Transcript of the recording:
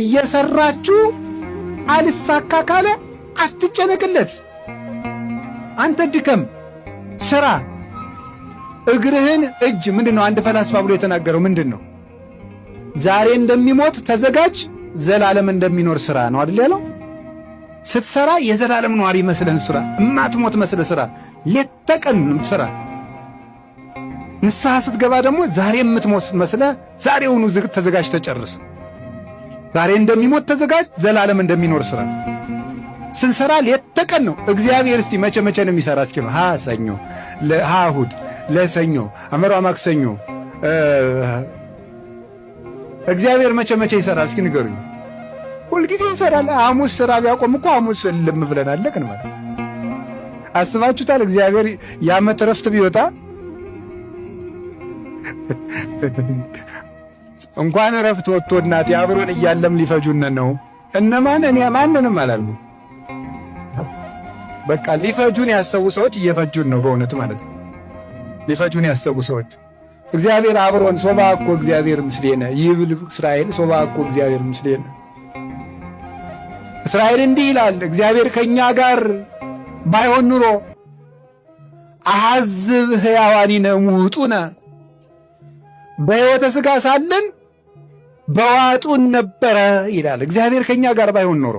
እየሰራችሁ አልሳካ ካለ አትጨነቅለት። አንተ ድከም፣ ስራ። እግርህን እጅ ምንድን ነው? አንድ ፈላስፋ ብሎ የተናገረው ምንድን ነው? ዛሬ እንደሚሞት ተዘጋጅ፣ ዘላለም እንደሚኖር ስራ ነው አይደል ያለው? ስትሰራ የዘላለም ነዋሪ መስለህን ስራ፣ እማትሞት መስለህ ስራ፣ ሌት ተቀን ስራ። ንስሐ ስትገባ ደግሞ ዛሬ የምትሞት መስለህ ዛሬውኑ ተዘጋጅ፣ ተጨርስ። ዛሬ እንደሚሞት ተዘጋጅ፣ ዘላለም እንደሚኖር ስራ። ስንሰራ ሌት ተቀን ነው። እግዚአብሔር እስቲ መቼ መቼ ነው የሚሰራ? እስኪ ነው ሀ ሰኞ፣ ሀ እሑድ፣ ለሰኞ አመሯ ማክሰኞ። እግዚአብሔር መቼ መቼ ይሰራል? እስኪ ንገሩኝ። ሁልጊዜ ይሰራል። ሐሙስ ስራ ቢያቆም እኮ ሐሙስ እልም ብለን አለቅን ማለት አስባችሁታል? እግዚአብሔር የዓመት ረፍት ቢወጣ እንኳን እረፍት ወጥቶ እናቴ አብሮን እያለም ሊፈጁን ነው። እነማን? እኔ ማንንም አላልኩም። በቃ ሊፈጁን ያሰቡ ሰዎች እየፈጁን ነው፣ በእውነት ማለት ነው። ሊፈጁን ያሰቡ ሰዎች እግዚአብሔር አብሮን ሶባ እኮ እግዚአብሔር ምስሌነ ይብል እስራኤል ሶባ እኮ እግዚአብሔር ምስሌነ። እስራኤል እንዲህ ይላል፣ እግዚአብሔር ከእኛ ጋር ባይሆን ኑሮ አሐዝብ ሕያዋኒነ ሙጡነ፣ በሕይወተ ሥጋ ሳለን በዋጡን ነበረ ይላል። እግዚአብሔር ከእኛ ጋር ባይሆን ኖሮ